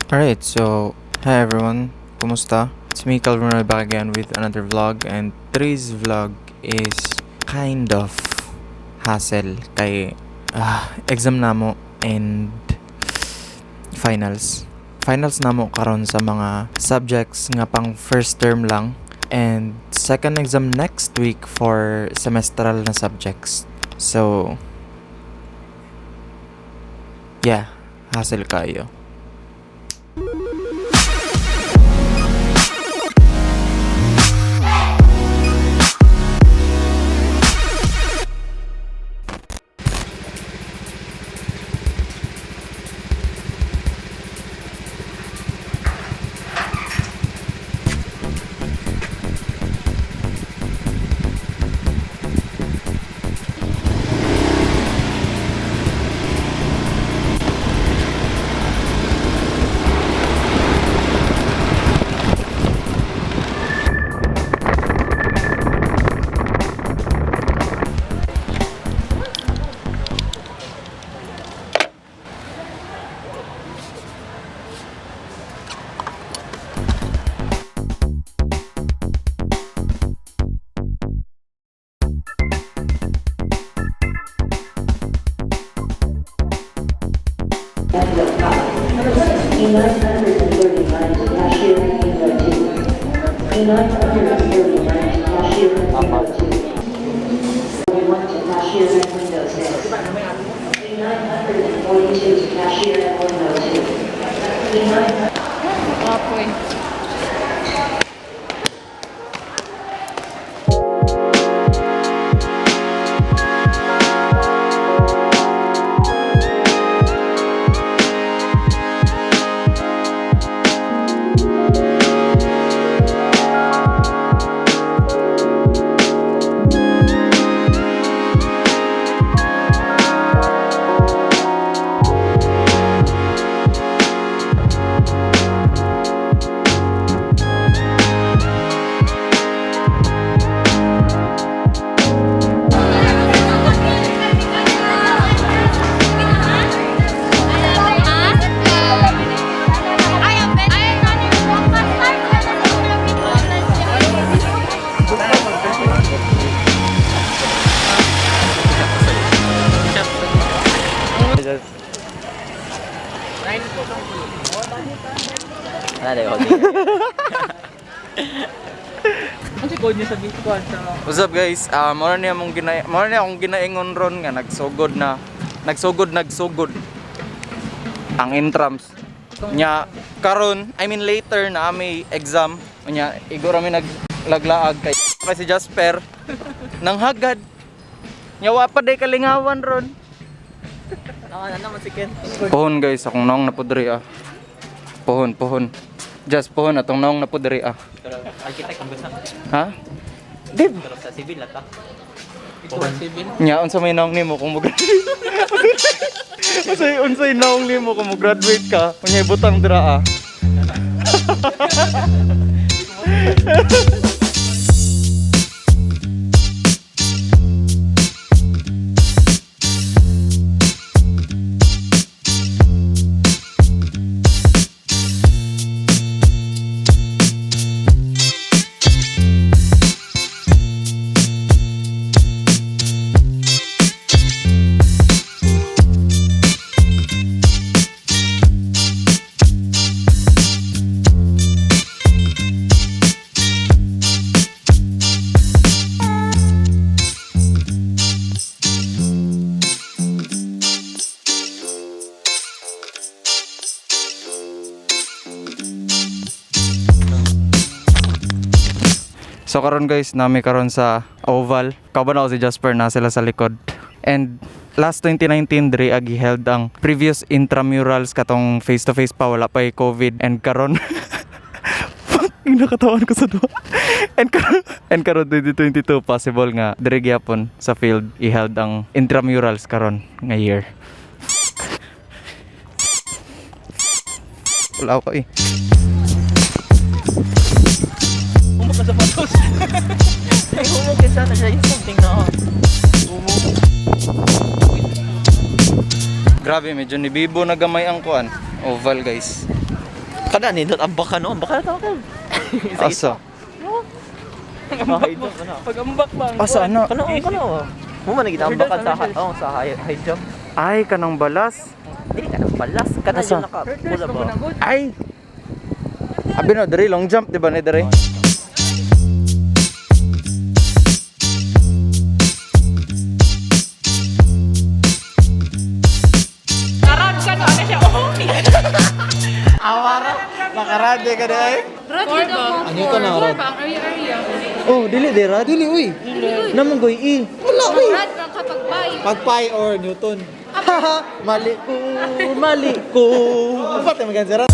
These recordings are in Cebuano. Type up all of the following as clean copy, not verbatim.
Alright, so hi everyone, kumusta? It's me, Calvin Roy, back again with another vlog, and today's vlog is kind of hassle kay exam namo and finals. Finals namo karon sa mga subjects nga pang first term lang and second exam next week for semestral na subjects. So yeah, hassle kayo. E939 to cashier 1902. E939 to cashier 1902. 41 to cashier 1906. E942 to cashier 102. E9 Apoy. What's up, guys? Mao niya akong ginaingon ron nga nagsugod na nagsugod nagsugod ang intrams. Nya karon, I mean later na may exam. Nya igo ra mi naglaglaag kay kay si Jasper nang hagad. Nya wa pa day kalingawan ron. Pohon guys, akong naong napudri ah. Pohon, pohon. Just pohon atong naong napudri ah. Pero architect ang gusto. Ha? Di ba? Pero sa civil na ta. Nya unsa may naong nimo kung mo unsay unsay naong nimo kung mo graduate ka, unya ibutang dira ah. So karon guys, nami karon sa Oval. Kauban ako si Jasper na sila sa likod. And last 2019 diri agi held ang previous intramurals katong face to face pa, wala pa COVID, and karon fucking nakatawan ko sa duha. And karon 2022, possible nga diri gyapon sa field i-held ang intramurals karon nga year. Wala ko eh. Humok ka sapatos. Ay, humok ka sana siya. Yung something na. Humok. Grabe, medyo ni Bibo na gamay ang kuan. Oval, guys. Kana nindot ang baka no, ang baka na tawag. Asa? High jump ano. Pag ambak ba? Asa ano? Kana oh, kana oh. Mo man kita ang baka sa oh, sa high jump. Ay, kanang balas. Dili ka nang balas, kana Asa? yung naka pula ba. Ay! Abi no, diri long jump, di ba ni diri? Karan ka no, ano siya? Oh! Makarade ka dai. Four ba? Ano na, Four ba? Ang area-area. Oh, dili dira, dili uy. Namang goy i. Wala uy. Rad bang kapag bay? Pagpay or Newton. Mali ko, mali ko. Dapat yung maganda.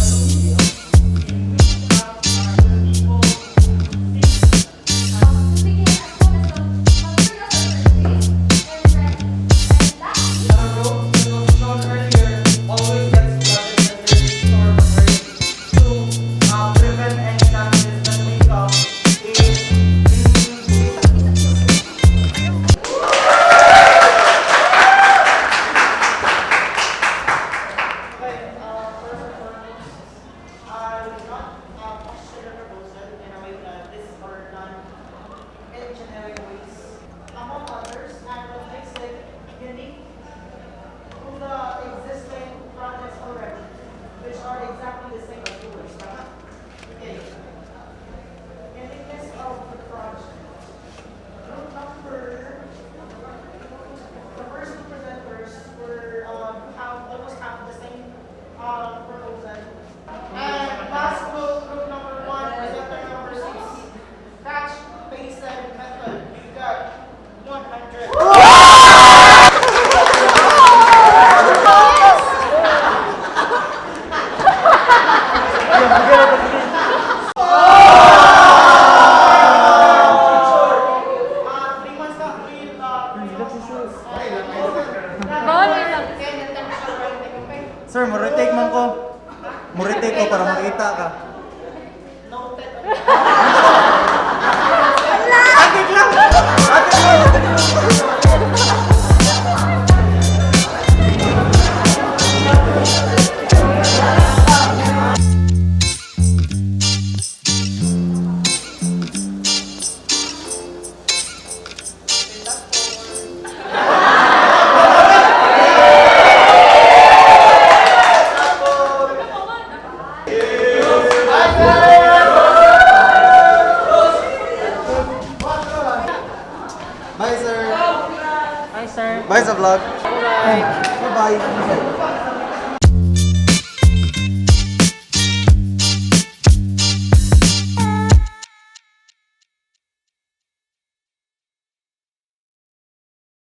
Engineering ways. Among others, and what makes it unique to the existing projects already, which are exactly the same as yours. Tama? Okay. Uniqueness of the project. Group number, the first two presenters were have almost have the same proposal. And last group, group number 1, presenter number 6, catch basin method. You got 100. 3 months na, 3 months. Bawal lang. And in terms of writing, okay? Sir, mo-retake man ko. Mo-retake ko para makita ka. Noted. Atik lang! Atik lang! Bye, sir. Hi sir. Bye sa vlog. Bye. Bye-bye.